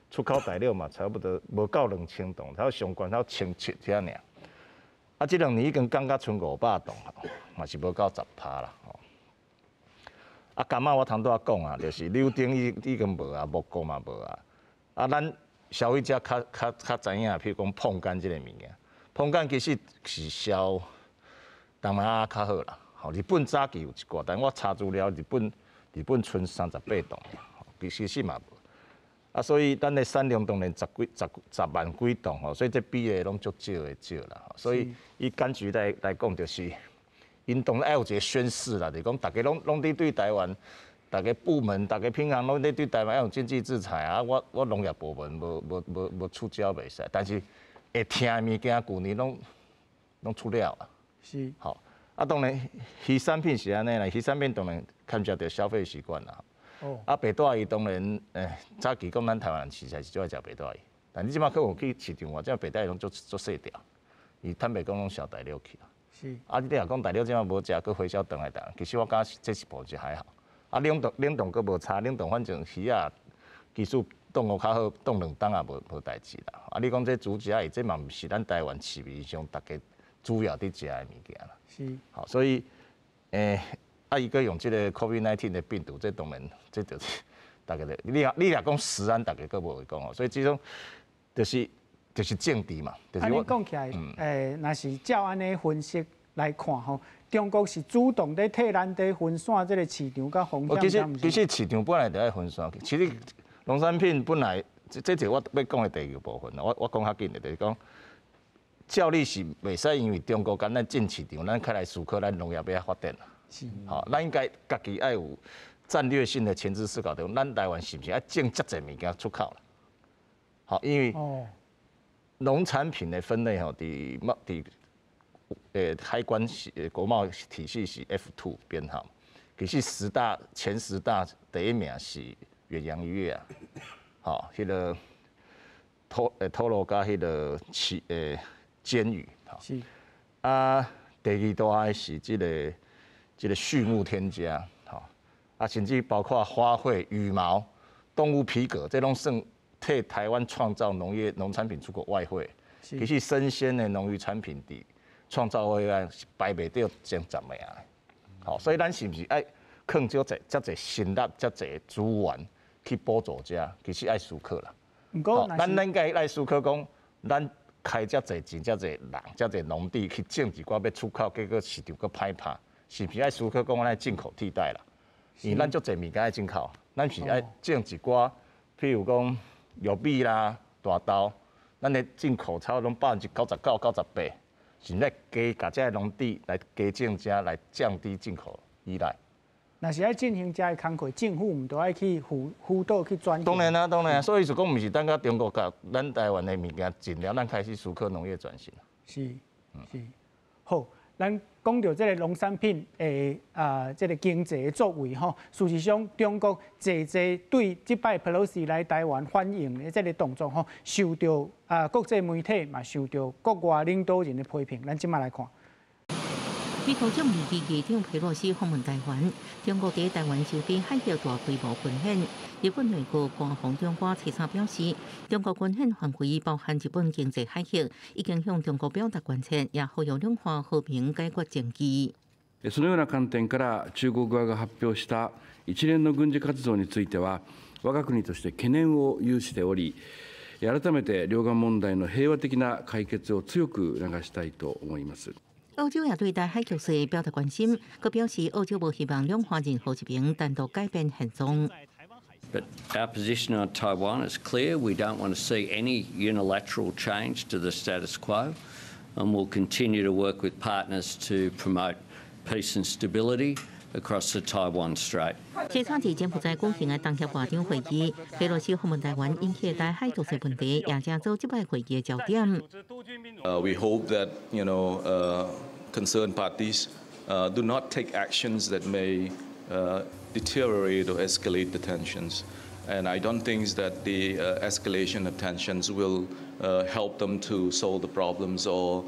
出口大陸嘛，差不多無夠2000噸，差不多上懸到1700遐爾。啊，這兩年已經降甲賰500噸，嘛是無夠10%啦。吼。啊，柑仔我頭拄仔講啊，就是柳丁已已經無啊，木谷嘛無啊。啊，咱消费者较知影，譬如讲膨干这个物件，膨干其实是销东南亚较好啦。吼，日本早期有一寡，但我查资料，日本賰38吨，其实是嘛无。啊，所以咱的产量当然十几、十十万几吨吼，所以这比例拢足少的少啦。所以以柑橘来讲，就是𪜶当然爱有一个宣示啦，就是讲逐家拢伫对台湾，逐个部门、逐个品项拢伫对台湾爱用经济制裁啊。我农业部门无出招袂使，但是会疼的物件，旧年拢出了啊。吼，啊，当然鱼产品是按呢啦，鱼产品当然牵涉著消费习惯啦。啊，白带鱼当然，早期讲咱台湾人实在是最爱食白带鱼，但你这马去有去市场，这白带鱼拢足足细条，伊坦白讲拢销大陆去啦。啊，你若讲大陆这马无食，阁回销转来台湾，其实我感觉这一步就还好。啊，冷冻阁无差，冷冻反正鱼仔技术冻予较好，冻2冬也无代志啦。啊，你讲这竹节鱼，这嘛毋是咱台湾市面上逐家主要伫食的物件啦。好，所以，啊，伊阁用这个 COVID-19 的病毒，这当然，这就是逐家咧。你若讲食安，逐家阁无话讲哦。所以这种就是政治嘛。就是按呢讲起来，若是照按呢分析来看吼，中国是主动咧替咱伫分散这个市场佮风险。其实市场本来就爱分散。其实农产品本来，这是我欲讲的第二个部分啦。我讲较紧的，就是讲，照理是袂使因为中国共咱进市场，咱较来思考咱农业欲按怎发展。吼，咱应该家己爱有战略性的前置思考，就是咱台湾是毋是爱种遮济物件出口啦？吼，因为农产品的分类吼，伫海关是国贸体系是 F2 编号，其实前十大第一名是远洋渔业啊，吼，彼个拖罗佮彼个鰹鱼，啊，第二大的是这个畜牧添加，吼，啊，甚至包括花卉、羽毛、动物皮革，这拢算替台湾创造农业农产品出口外汇。其实生鲜的农渔产品伫创造外汇是排袂著前十名的。吼，所以咱是毋是爱囥遮济、遮济心力、遮济资源去补助遮？其实爱思考啦。毋过，咱应该爱思考讲，咱开遮济钱、遮济人、遮济农地去种一寡欲出口，结果市场阁歹拍。是毋是爱思考讲咱进口替代啦？因为咱足济物件爱进口，咱是爱种一寡，譬如讲玉米啦、大豆，咱的进口差不多99%、98%，是咧加共这个农地来加种遮，来降低进口依赖。若是爱进行遮个工课，政府毋都爱去辅导去转型？当然啦，当然，所以就讲毋是等到中国共咱台湾的物件进了，咱开始思考农业转型。是，好。咱讲著这个农产品的啊，这个经济的作为吼，事实上中国济济对这摆佩洛西来台湾反应的这个动作吼，受著啊国际媒体嘛受著国外领导人的批评。咱这马来看。美国众议院议长佩洛西访问台湾，中国伫台湾周边海域大规模军演。日本内阁官房长官初三表示，中国军演范围包含日本经济海域，已经向中国表达关切，也呼吁两岸和平解决争议。そのような観点から中国側が発表した一連の軍事活動については、我が国として懸念を有しており、改めて両岸問題の平和的な解決を強く促したいと思います。澳洲也对台海局势表达关心，阁表示澳洲无希望两岸任何一边单独改变现状。 But our position on Taiwan is clear. We don't want to see any unilateral change to the status quo, and we'll continue to work with partners to promote peace and stability across the Taiwan Strait. 这场伫柬埔寨举行的东协外长会议，佩洛西访问台湾引起台海局势问题，也成做这摆会议的焦点。 We hope that concerned parties do not take actions that may deteriorate or escalate the tensions. And I don't think that the escalation of tensions will help them to solve the problems or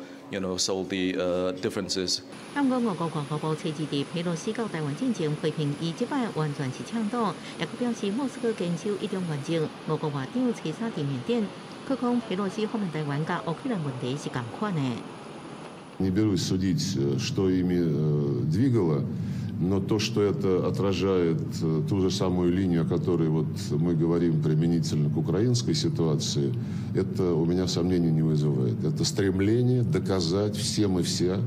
solve the differences. 毋過，俄國外交部初二佇佩洛西到台灣進前批評伊這擺完全是搶賭，也閣表示莫斯科堅守一中原則。俄國外長初三佇緬甸，閣講佩洛西訪問台灣佮烏克蘭問題是仝款的。 Не берусь судить, что ими двигало. Но то, что это отражает ту же самую линию, о которой вот мы говорим применительно к украинской ситуации, это у меня сомнений не вызывает. Это стремление доказать всем и вся,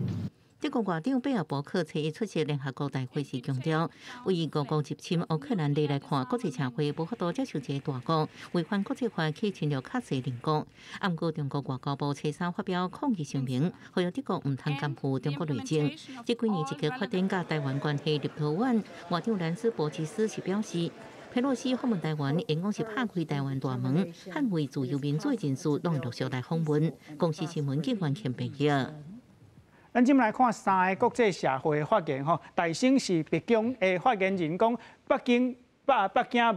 德國外長貝爾伯克初一出席聯合國大會時強調，為俄國入侵烏克蘭來看，國際社會無法度接受這個大國違反國際法去侵略較細鄰國。毋過中國外交部初三發表抗議聲明，呼籲德國毋通擔負中國內政。這幾年積極發展佮台灣關係，立陶宛外長蘭斯伯吉斯是表示，佩洛西訪問台灣，應該是拍開台灣大門，捍衛自由民主的人士攏陸續來訪問。公視新聞記者編譯。咱這擺來看三个國際社會的發言吼，大先是白宮的發言人講，北京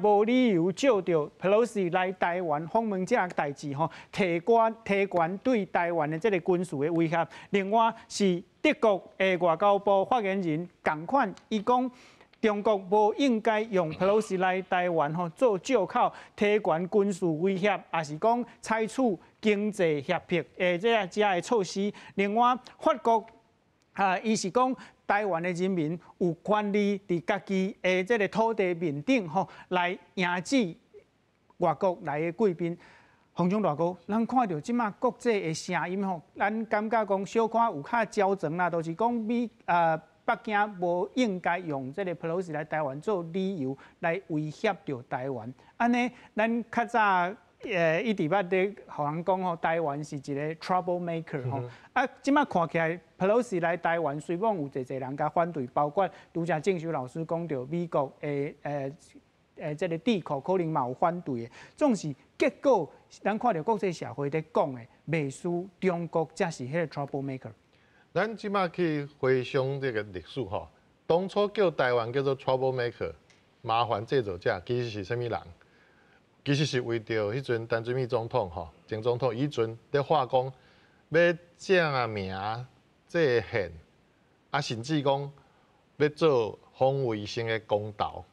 無理由藉著佩洛西來台灣訪問這個代誌吼，提懸對台灣的這個軍事的威脅。另外是德國的外交部發言人仝款，伊講中國無應該用佩洛西來台灣吼做藉口，提懸軍事威脅，抑是講採取經濟脅迫的這個措施。另外，法國啊，伊是講台灣的人民有權利佇家己的這个土地面頂吼來迎接外國來的貴賓。洪忠大哥，咱看著這馬國際的聲音吼，咱感覺講小可有較焦層啦，就是講北京無應該用這个佩洛西來台灣做理由來威脅著台灣。按呢，咱較早一直捌咧予人講吼，台灣是一个 trouble maker 吼。啊，這馬看起來，佩洛西來台灣，雖講有濟濟人共反對，包括拄才正修老師講著美國的這个智庫可能嘛有反對的，總是結果，咱看著國際社會咧講的，袂輸中國才是彼个 trouble maker。咱這馬去回想這个歷史吼，當初叫台灣叫做 trouble maker，麻煩製造者，其實是啥物人？其實是為著彼陣陳水扁總統吼，前總統伊彼陣咧話講欲正名制憲，啊，甚至講欲做防衛性的公投。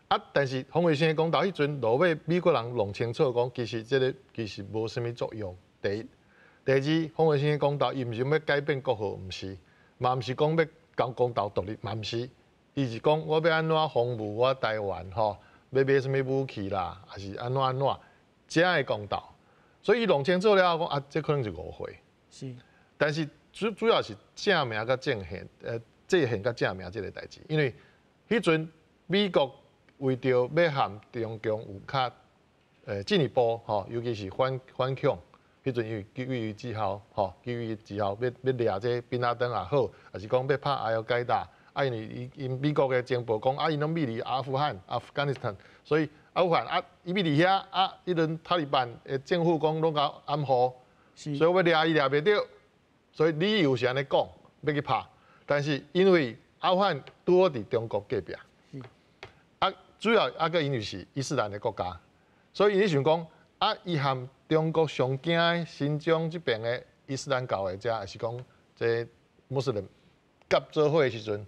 啊，但是防衛性的公投彼陣落尾美國人弄清楚講，其實這个其實無啥物作用。第一，第二，防衛性的公投伊毋是欲改變國號，毋是，嘛毋是講欲講公投獨立，嘛毋是，伊是講我欲按怎防務我台灣吼。欲買啥物武器啦，抑是按怎按怎，才會公投。所以伊弄清楚了後講啊，這可能是誤會。但是主要是正名佮制憲，制憲佮正名這个代誌，因為彼陣美國為著欲和中共有較進一步吼，尤其是反恐，彼陣因為911之後吼，911之後欲掠這賓拉登也好，抑是講欲拍阿爾蓋達。啊，因為伊𪜶美國的情報講，啊，𪜶攏秘佇阿富汗（Afghanistan），所以阿富汗啊，伊秘佇遐啊，彼陣塔利班的政府講攏共掩護，所以欲掠伊掠袂著，所以理由是按呢講，欲去拍，但是因為阿富汗拄好佇中國隔壁，啊，主要啊，閣因為是伊斯蘭的國家，所以伊想講，啊，伊和中國上驚的新疆這邊的伊斯蘭教的遮，抑是講這穆斯林結做伙的時陣。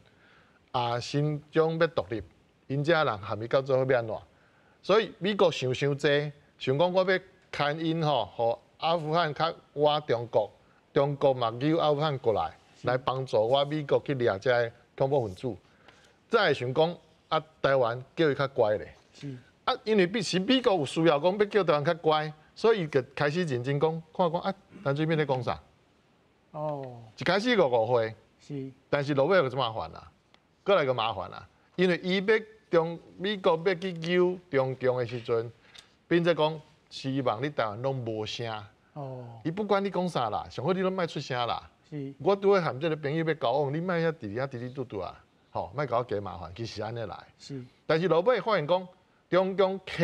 啊，新疆欲獨立，𪜶遮人和伊結做伙欲按怎？所以美國想傷濟，想講我欲牽引吼，予阿富汗較倚中國，中國嘛叫阿富汗過來，來幫助我美國去掠這个恐怖分子。才會想講啊，台灣叫伊較乖咧。啊，因為彼時美國有需要講欲叫台灣較乖，所以伊就開始認真講，看講啊，陳水扁咧講啥？一開始誤會，但是落尾就麻煩啦。閣來閣麻煩啦，因為伊欲中美國欲去揪中共的時陣，變做講希望你台灣攏無聲。伊不管你講啥啦，上好你攏莫出聲啦。我拄好和這个朋友欲交往，你莫遐佇遐嘀嘀嘟嘟啊，吼，莫共我加麻煩，其實是按呢來。但是落尾發現講，中共客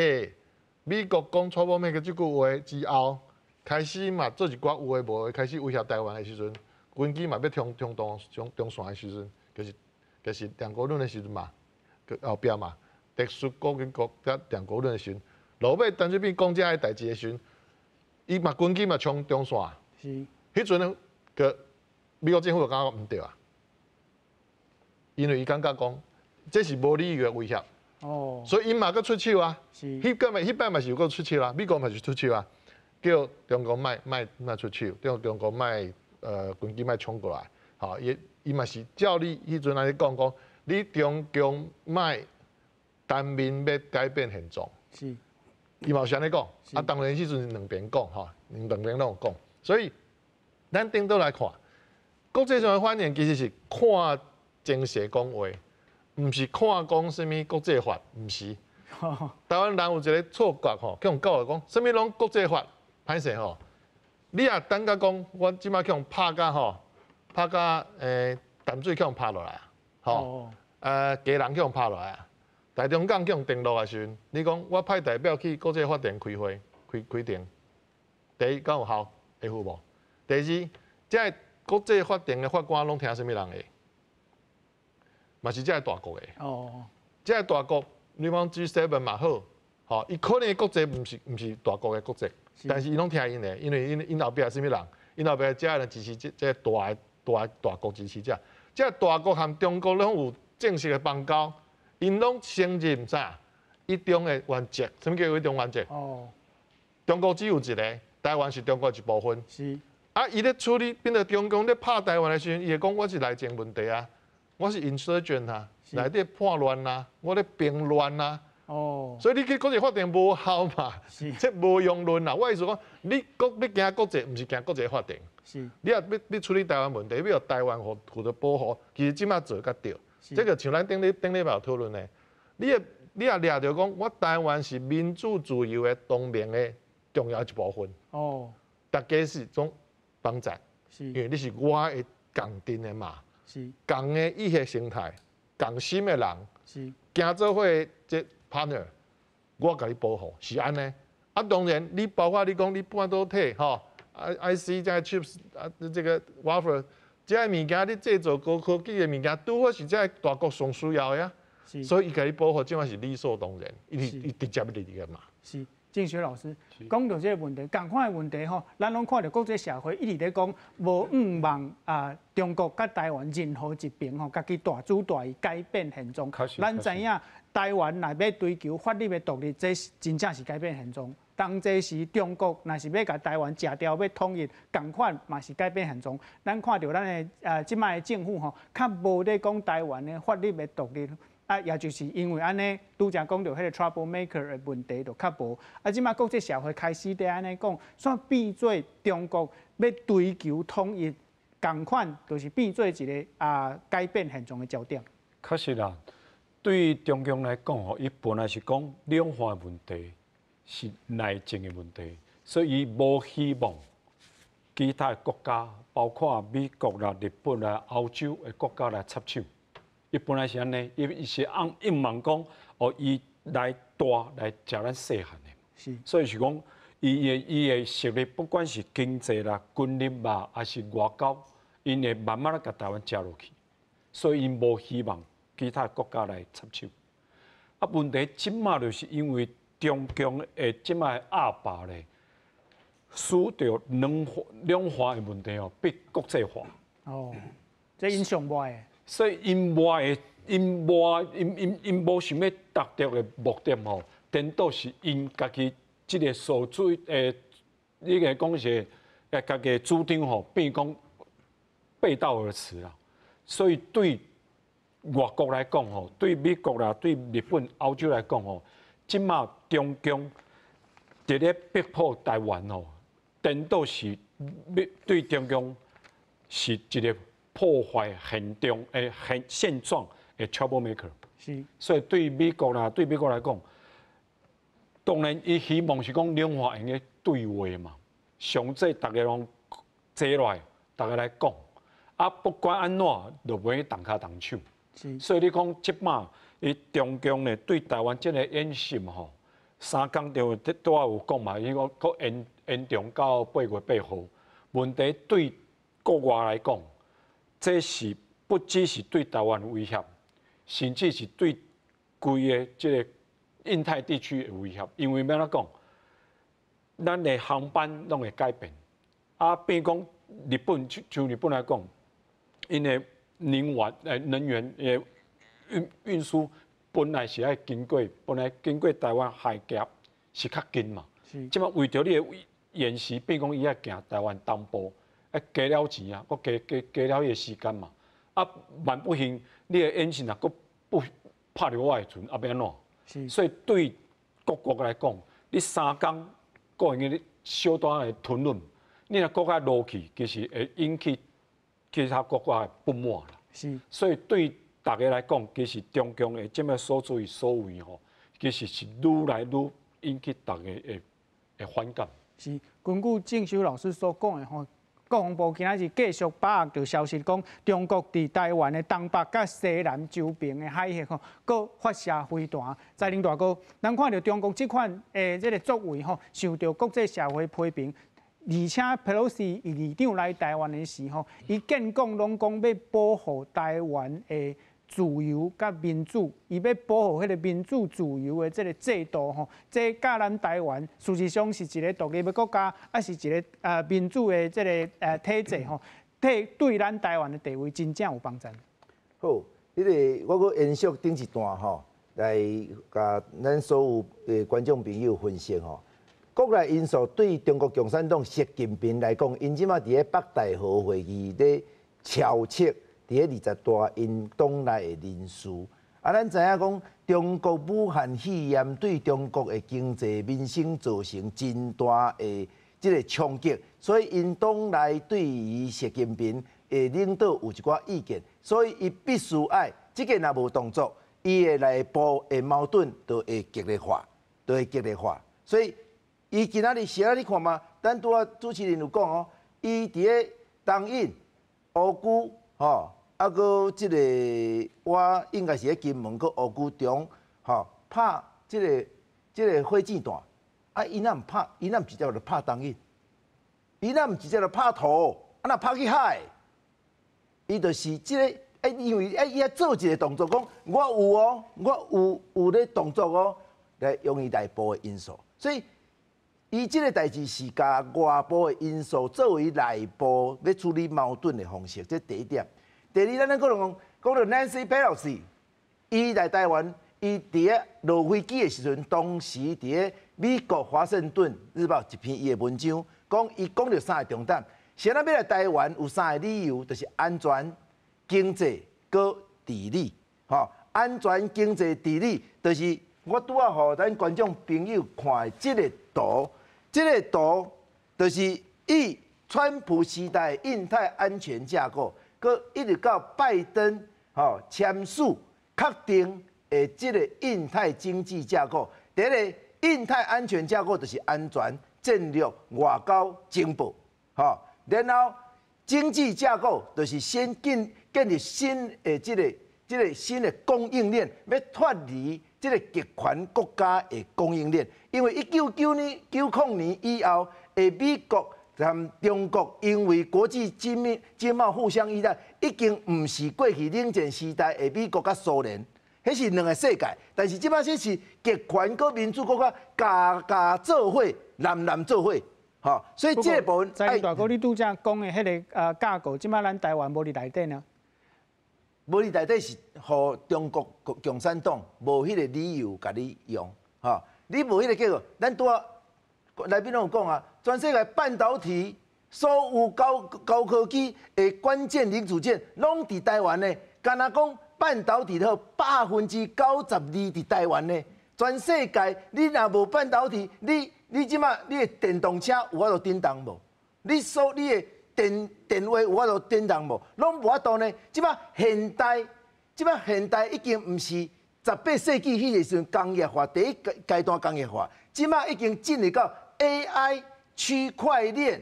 美國講 trouble maker 這句話之後，開始嘛做一寡有的無的，開始威脅台灣的時陣，軍機嘛欲衝衝動衝中線的時陣，就是兩國論的時陣嘛，後壁嘛，特殊國跟國佮兩國論的時陣，落尾陳水扁講這个代誌的時陣，伊嘛軍機嘛衝中線。彼陣呢，閣美國政府就感覺毋對啊，因為伊感覺講這是無理由的威脅。所以𪜶嘛閣出手啊。彼擺嘛是有閣出手啊，美國嘛是出手啊，叫中國莫出手，叫中國莫軍機莫衝過來，吼，伊嘛是照你彼陣按呢講講，你中共莫單面欲改變現狀。伊嘛是按呢講，啊，當然彼陣是兩邊講吼，兩邊攏有講，所以咱顛倒來看，國際上的反應其實是看情勢講話，毋是看講啥物國際法，毋是。台灣人有一個錯覺吼，去予教育講，啥物攏國際法，歹勢吼。你若等甲講，我這擺去予拍甲吼，拍甲淡水去予拍落來啊，吼，基隆去予拍落來啊，台中港去予登陸的時陣，你講我派代表去國際法庭開會、開開庭，第一敢有效會赴無？第二，這个國際法庭的法官攏聽啥物人的？嘛是這个大國的。這个大國，你講 G7 嘛好，吼，伊可能國籍毋是大國的國籍，但是伊攏聽𪜶的，因為𪜶後壁啥物人？𪜶後壁這个人支持這這個大的大大國支持者，這个大國和中國攏有正式的邦交，𪜶攏承認啥？一中的原則，啥物叫一中原則？中國只有一個，台灣是中國一部分。啊，伊咧處理變做中共咧拍台灣的時陣，伊會講我是內政問題啊，我是 insurgent 啊，內底叛亂啊，我咧兵亂啊。所以你去國際法庭無效嘛，這無用論啦。我意思講，你國你行國際，毋是行國際法庭。你若欲處理台灣問題，欲予台灣獲得保護，其實這擺做較對。這個像咱頂禮拜有討論的，你若掠著講，我台灣是民主自由的同盟的重要一部分。大家是種幫贊，因為你是我的仝陣的嘛，仝的意識形態，仝心的人，行做伙這 partner，我共你保護是按呢。啊，當然你包括你講你半導體吼，IC 這個 chips 啊，這個 wafer 這个物件你製造高科技的物件，拄好是這个大國上需要的啊。所以伊共你保護，這嘛是理所當然，伊直接入去嘛。是。鄭學老師講著這个問題，仝款的問題吼，咱攏看著國際社會一直咧講，無向望啊，中國佮台灣任何一邊吼，家己大主大意改變現狀。咱知影台灣若欲追求法律的獨立，這是真正是改變現狀。當這時中國若是欲共台灣食掉，欲統一，仝款嘛是改變現狀。咱看著咱的這擺的政府吼，較無咧講台灣的法律的獨立。啊，也就是因為按呢，拄才講著彼个 trouble maker 的問題就較無。啊，這擺國際社會開始佇按呢講，煞變做中國欲追求統一，仝款就是變做一个改變現狀的焦點。確實啦，對中共來講吼，伊本來是講兩岸問題是內政的問題，所以伊無希望其他的國家，包括美國啦、日本啦、歐洲的國家來插手。伊本來是按呢，伊是按向望講，哦，伊來大來食咱細漢的。所以是講，伊的實力，不管是經濟啦、軍力啦，還是外交，𪜶會慢慢仔共台灣食落去。所以𪜶無希望其他國家來插手。啊，問題這擺就是因為中共的這擺壓霸咧，使著兩岸的問題哦，變國際化。哦，這𪜶上無愛的。所以𪜶無愛，𪜶無𪜶𪜶𪜶無想欲達著的目的吼，顛倒是𪜶家己這个所主誒，你個講是家己的主張吼，變講背道而馳啦。所以對外國來講吼，對美國啦、對日本、歐洲來講吼，這擺中共佇咧逼迫台灣吼，顛倒是對中共是一个破壞現狀的現狀的 trouble maker。所以對美國啦，對美國來講，當然伊希望是講兩岸會用對話嘛，上濟逐家攏坐落來，逐家來講，啊，不管按怎，就袂去動跤動手。所以你講這擺伊中共呢對台灣這个演習吼，3工就拄仔有講嘛，伊講閣延長到8月8號。問題對國外來講，這是不只是對台灣威脅，甚至是對規个這个印太地區的威脅。因為欲按怎講，咱的航班攏會改變，啊，變講日本就日本來講，𪜶的能源的運輸本來是愛經過，本來經過台灣海峽是較近嘛。這擺為著你的演習，變講伊愛行台灣東部，愛加了錢啊，閣加了伊个時間嘛。啊，萬不幸你的演習若閣不拍著我的船，啊欲按怎？所以对各国来讲，你三工阁会用小单的吞忍，你若阁较落去，其实会引起其他国家的不满啦。所以对大家来讲，其实中共的这么所作所为吼，其实是愈来愈引起大家的反感。是，根据正修老师所讲的吼，国防部今仔日继续把握著消息，讲中国伫台湾的东北佮西南周边的海域吼，阁发射飞弹。财经大哥，咱看著中国这款的这个作为吼，受著国际社会批评。而且佩洛西议长来台湾的时候，伊见讲拢讲欲保护台湾的自由佮民主，伊欲保护彼个民主自由的这个制度吼，这佮咱台湾事实上是一个独立的国家，抑是一个民主的这个体制吼，对对咱台湾的地位真正有帮助。好，彼个我阁延续顶一段吼，来共咱所有的观众朋友分析吼。国内因素对中国共产党习近平来讲，𪜶这马伫咧北戴河会议咧敲策，伫咧二十大𪜶党内的人事。啊，咱知影讲，中国武汉肺炎对中国的经济民生造成真大的这个冲击，所以𪜶党内对于习近平的领导有一寡意见，所以伊必须爱这个若无动作，伊的内部的矛盾就会激烈化，就会激烈化。所以伊今仔日是按呢看嘛？咱拄仔主持人有讲哦，伊伫咧东引、乌龟吼，啊，阁这个我应该是咧金门阁乌龟中吼，拍这个火箭弹，啊，伊若毋拍，伊若毋直接就拍东引，伊若毋直接就拍土，啊，若拍去海，伊就是这个，哎，因为哎，伊爱做一个动作，讲我有哦，我有咧动作哦，来用伊内部的因素，所以。伊这个代志是共外部的因素作为内部欲处理矛盾的方式，这第一点。第二，咱咱阁讲讲著 Nancy Pelosi，伊来台湾，伊伫咧落飞机的时阵，当时伫咧美国华盛顿日报一篇伊的文章，讲伊讲著三个重点。啥人欲来台湾有三个理由，就是安全、经济、阁治理。吼，安全、经济、治理，就是我拄仔予咱观众朋友看的这个图。这个图就是以川普时代印太安全架构，阁一直到拜登吼签署确定的这个印太经济架构。第一个印太安全架构就是安全、战略、外交、情报，吼。然后经济架构就是先建立新的这个新的供应链，欲脱离这个极权国家的供应链，因为1990年以后，的美国和中国因为国际经贸互相依赖，已经毋是过去冷战时代的美国佮苏联，彼是两个世界。但是这摆这是极权佮民主国家共共做伙，南南做伙，吼，所以这个部分。财大哥，你拄才讲的彼个架构，这摆咱台湾无伫内底呢？无伫内底是予中国共产党无彼个理由共你用，吼，你无彼个结果，咱拄仔来宾拢有讲啊，全世界半导体所有高科技的关键零组件拢伫台湾呢，敢若讲半导体的92% 伫台湾呢，全世界你若无半导体，你这摆你的电动车有法度振动无？你所你的电话有法度振动无？拢无法度呢。这摆现代已经毋是18世纪彼个时阵工业化第一阶段工业化，这摆已经进入到 AI、区块链、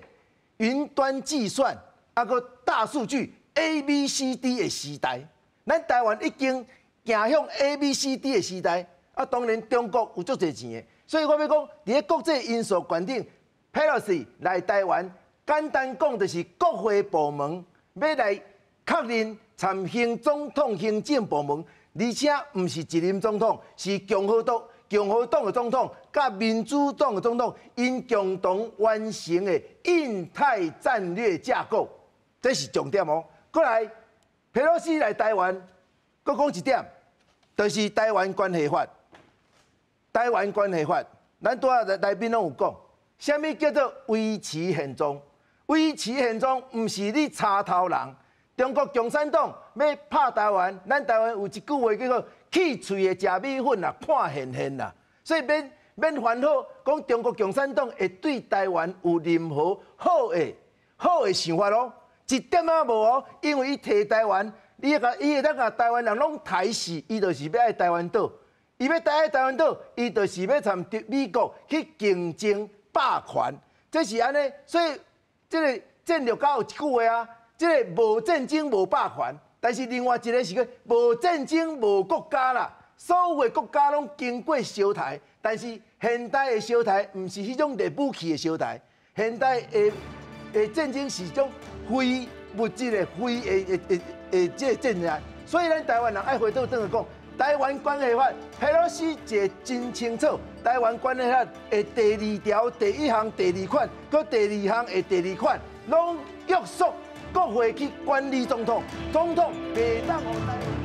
云端计算，啊，阁大数据 A、B、C、D 的时代。咱台湾已经走向 A、B、C、D 的时代。啊，当然中国有足济钱的，所以我欲讲，伫咧国际因素决定，佩洛西来台湾。简单讲，就是国会部门欲来确认参行总统行政部门，而且毋是一任总统，是共和党的总统，佮民主党的总统，𪜶共同完成的印太战略架构，这是重点哦。阁来，佩洛西来台湾，阁讲一点，就是台湾关系法。台湾关系法，咱拄仔来宾拢有讲，啥物叫做维持现状？维持现状，毋是你插头人。中國共產黨欲拍台灣，咱台灣有一句話叫做氣喙的食米粉啊，看現現啦。所以免免煩惱，講中國共產黨會對台灣有任何好的想法咯，一點仔無哦。因為伊提台灣，你共伊會當共台灣人攏刣死，伊就是欲愛台灣島。伊欲待喺台灣島，伊就是欲參美國去競爭霸權，這是按呢。所以這個戰略家有一句話啊，這個無戰爭無霸權，但是另外一個是講無戰爭無國家啦。所有的國家攏經過相刣，但是現代的相刣毋是彼種熱武器的相刣，現代的戰爭是種非物質的、非的這個戰爭。所以咱台灣人愛回頭轉來講。台灣關係法，佩洛西一個真清楚。台灣關係法的第二條第一項第二款，閣第二項的第二款，攏約束國會去管理總統，總統袂當予台灣。